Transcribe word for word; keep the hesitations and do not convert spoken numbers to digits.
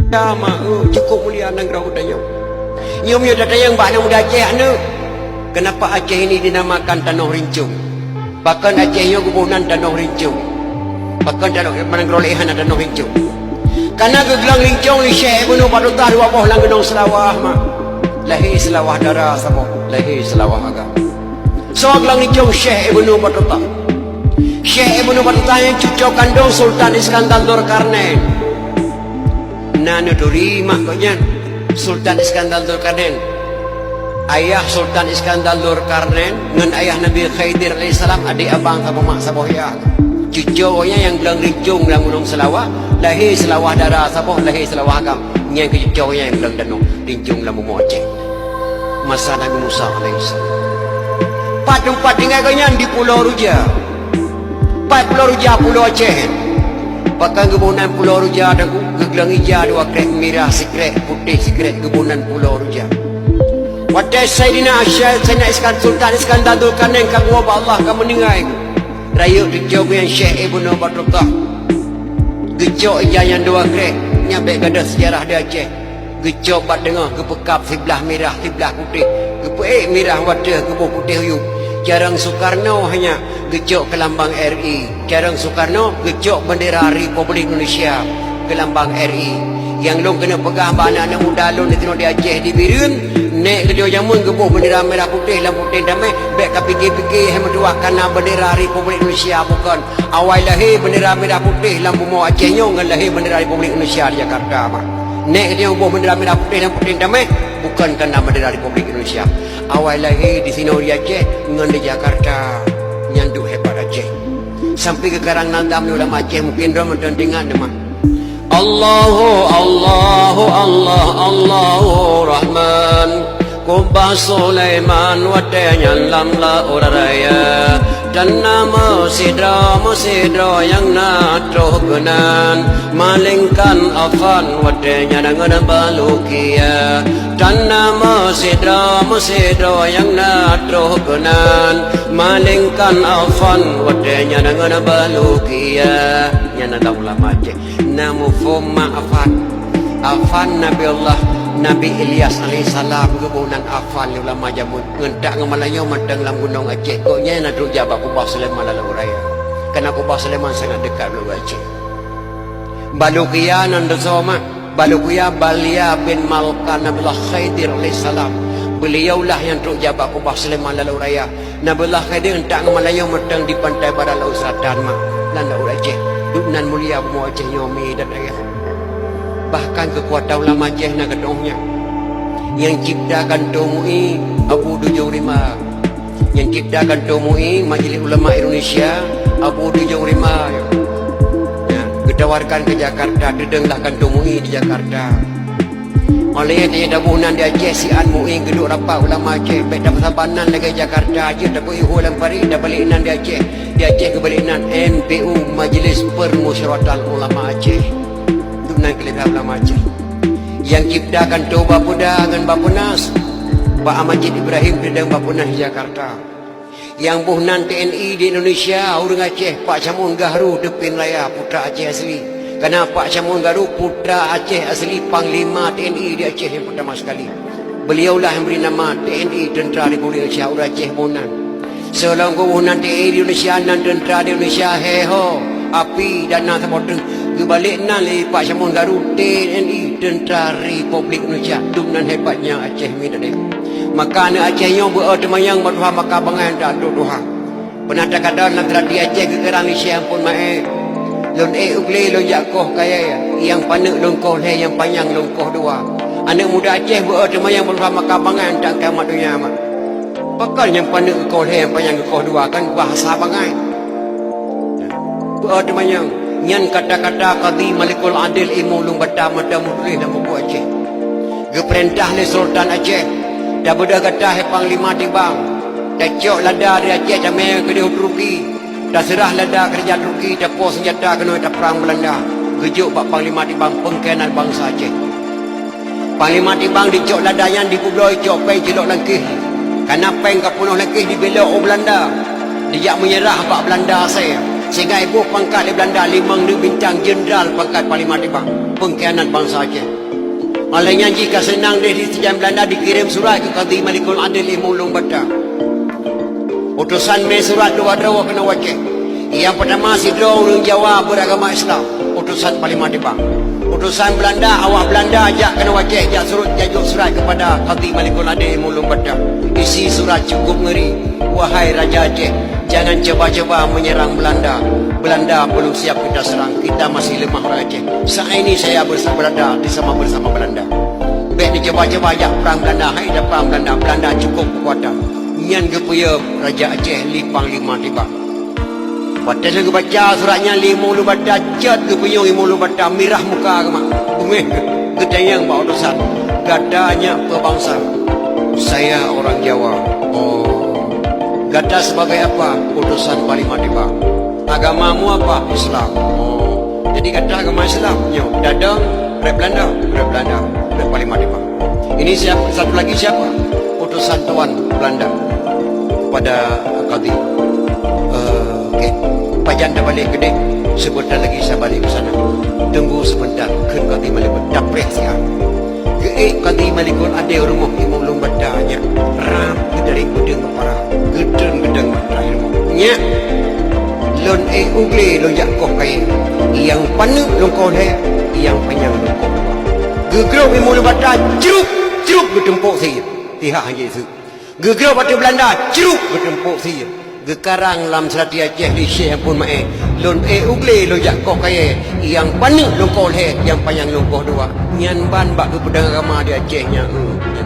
Sama, eh, cukup mulia nanggroe geutanyoe. Nyoe meunyoe tatanyong bak aneuk muda Aceh, aneuk, kenapa Aceh ini dinamakan Tanoh Rincong? Pakon Aceh nyoe geuboh nan Tanoh Rincong? Pakon tanoh, nanggroe lé hana Tanoh Rincong? Karena geuglöng rincong lé Syekh Ibnu Batutah dua boh lam gunong Seulawah, mak. Lahé Seulawah dara saboh, lahé Seulawah agam. Soe glöng rincong? Syekh Ibnu Batutah. Syekh Ibnu Batutah nyan cuco kandong Sultan Iskandar Zulkarnain. Na neuturi mak gobnyan, Sultan Iskandar Zulkarnain. Ayah Sultan Iskandar Zulkarnain ngon ayah Nabi Khidir alaihissalam, adék abang saboh mak saboh yah. Cuco gobnyan nyang glöng rincong lam gunong Seulawah, lahé Seulawah dara saboh, lahé Seulawah agam. Nyan keuh cuco gobnyan nyang glöng tanoh rincong lam bumoe Aceh. Masa Nabi Musa alaihissalam. Pat teumpat tinggai gobnyan? Di Pulo Ruja. Pat Pulo Ruja? Pulo Aceh. Pakon geuboh nan Pulo Ruja, Teungku? Geuglöng ija dua krek, mirah sikrék, putéh sikrék, geuboh nan Pulo Ruja. Watèe Saidina Syekh, Saidina Iskan-, Sultan Iskandar Zulkarnain ka geuwoe bak Allah, ka meuninggai, rayeuk cuco geuh nyan Syekh Ibnu Batutah. Geucok ija nyan dua krek, nyan bèk gadôh seujarah di Aceh. Geucok bak teungoh, geupeukab siblah mirah, siblah putéh. Geupeuék mirah u ateueh, geuboh putéh u yup. Carông Soekarno hanya geucok keu lambang R I. Carông Soekarno geucok bendera Republik Indonesia keu lambang R I. Nyang lôn keuneuk peugah bak aneuk-aneuk muda lôn di sinoe di Aceh, di Bireuen, nèk geutanyoe jameun geuboh bendera mirah putéh lam puténg tamèh, bèk ka pike-pike hai meutuah ka na bendera Republik Indonesia, bukon. Awai lahé bendera mirah putéh lam bumoe Aceh nyoe ngon lahé bendera Republik Indonesia di Jakarta, mak. Nèk geutanyoe boh bendera mirah putéh lam puténg tamèh, bukon ka na bendera Republik Indonesia. Awai lahé di sinoe di Aceh ngon di Jakarta. Nyan duek hebat Aceh. Sampai geukarang nazam lé ulama Aceh, mungken droe mantong teuingat teuma. Allahu, Allahu, Allah, Allahu Rahman. Kubah Sulaiman watèe nyan lam laôt raya. Dan na meusidroe-meusidroe nyang na troh keunan. Malingkan Afan watèe nyan ngon Balukia. Dan na meusidroe-meusidroe nyang na troh keunan. Malingkan Afan watèe nyan ngon Balukia. Nyan na ulama Aceh. Na muphom mak Afan. Afan Nabi Allah, Nabi Ilyas alaihissalam geuboh nan Afan lé ulama jameun. Ngon tak ngon malam nyoe mantong lam gunong Aceh. Gobnyan na troh jak bak Kubah Sulaiman lam laôt raya. Karena Kubah Sulaiman sangat dekat bak Aceh. Balukia nan teusoe mak. Balukia Balia bin Malkan Nabiullah Khidir alaihissalam. Beliaulah nyang troh jak bak Kubah Sulaiman lam laôt raya. Nabiullah Khidir ngon tak ngon malam nyoe mantong di pantai barat laôt selatan mak, lam laôt Aceh. Duek nan mulia bumoe Aceh nyoe, mi dan ayah. Bahkan keukuatan ulama Aceh na geutanyoe nyan. Nyang cipta kantô MUI Abu Dujong Rimba. Nyang cipta kantô MUI, Majelis Ulama Indonesia, Abu Dujong Rimba. Ya, geutawarkan keu Jakarta, teudeunglah kantô MUI di Jakarta. Óh lheueh nyan taboh nan di Aceh, siat MUI geuduek rapat ulama Aceh, bèk tapeusaban nan lagèe Jakarta, jeuet tapeuihôi lam parit, tabalek nan di Aceh. Di Aceh geubalek nan M P U, Majelis Permusyawaratan Ulama Aceh. Duek nan keuleubah ulama Aceh. Nyang cipta kantô Bapeda ngon Bappenas, Pak Majid Ibrahim teudeung Bappenas di Jakarta. Nyang boh nan T N I di Indonesia, ureueng Aceh, Pak Syamon Gahru Teupin Raya, putra Aceh asli. Karena Pak Syamon Gahru putra Aceh asli, panglima T N I di Aceh nyang pertama sekali. Beliaulah yang beri nama T N I, Tentera Republik Indonesia, ureueng Aceh boh nan. Seulaweueng geuboh nan T N I di Indonesia, nan tentera di Indonesia, he ho, api dan na saboh teuk. Geubalek nan lé Pak Syamon Gahru, T N I, Tentera Republik Indonesia. Duek nan hebatnya Aceh, mi dan ayah. Maka aneuk Aceh nyoe beu-e teumanyong bak tuha maka bangai, tak trok tuha. Peunah takalon lam seurati Aceh geukarang lé Syekh Ampon Maé. Lôn ék u glé lôn jak koh kayèe, nyang paneuk lôn koh lhèe, nyang panyang lôn koh dua. Aneuk muda Aceh beu-e teumanyong bak tuha maka bangai, tak kiamat donya mak. Pakon nyang paneuk geukoh lhèe, nyang panyang geukoh dua, kan bahasa bangai. Beu-e teumanyong, nyan kata-kata Kadhi Malikul Adil, ilmu ulôn batam mantong meutuléh lam buku Aceh. Geupeurintah lé Sultan Aceh, tabeudôh gata hai Panglima Tibang, tacok lada dari Aceh tamè keudéh u Turki, taseurah lada keu raja Turki, tapo seunjata keunoe taprang Beulanda, geujok bak Panglima Tibang peungkhianat bansa Aceh. Panglima Tibang dicok lada nyan, dipeubloe, icok péng cilok lam kéh. Kana péng ka peunoh lam kéh, dibelok u Beulanda. Dijak meunyeurah bak Beulanda asèe. Sehingga iboh pangkat lé Belanda limong neuk bintang, jenderal pangkat panglima tibang, pengkhianat bansa Aceh. Oleh nyan jih ka seunang deh di sijan Belanda dikirém surat keu Kadhi Malikul Adil Imum Lueng Bata. Utosan mé surat dua droe keunoe u Aceh. Nyang peutama sidroe ureuëng Jawa beragama Islam, utosan panglima tibang. Utosan Belanda, awak Belanda jak keunoe u Aceh, jak surut, jak jok surat kepada Kadhi Malikul Adil Imum Lueng Bata. Isi surat cukup ngeri, "Wahai Raja Aceh, jangan coba-coba menyerang Belanda. Belanda belum siap kita serang, kita masih lemah orang Aceh. Saat ini saya bersa-, berada di sama bersama Belanda. Bék neucoba-coba jak perang Belanda, hai dah perang Belanda, Belanda cukup kekuatan." Nyan geupeuyeuh Raja Aceh lé panglima tibang. Watée lheueh geubaca surat nyan lé Imum Lueng Bata, cot geupunyueng Imum Lueng Bata, mirah muka geuh mak. Beungéh geuh, geutanyong bak utosan, "Gata nyak peue bansa?" "Saya orang Jawa." "Oh. Gata sebagai apa?" "Utosan panglima tibang." "Agamamu apa?" "Islam." "Oh. Jadi gata agama Islam?" "Nyoe." "Dadong rot Belanda?" "Rot Belanda, rot panglima tibang." "Ini siapa? Satu lagi siapa?" "Utosan tuan Belanda." Kepada Kadhi. "Eh, oke. Pajan tabalek keudeh?" "Sebentar lagi saya balik ke sana." "Tunggu sebentar," kheun Kadhi Malikul, "tapreh siat." Geuék Kadhi Malikul Adil u rumoh Imum Lueng Bata nyan, rab geudarék peudeueng bak para, geutreun geudong bak rumoh. "Nyak, lôn ék u glé lôn jak koh kayée, nyang paneuk lôn koh lhée, nyang panyang lôn koh dua." Geugrob Imum Lueng Bata, cruk, cruk, geuteumpok sie. Tihah han jeuet seuk. Geugrob ateueh Belanda, cruk, geuteumpok sie. Geukarang lam seulati Aceh lé Syekh Ampon Maé, "Lôn ék u glé lôn jak koh kayée, nyang paneuk lôn koh lhée, nyang panyang lôn koh dua." Nyan ban bak geupeudong agama di Aceh nyan, eh.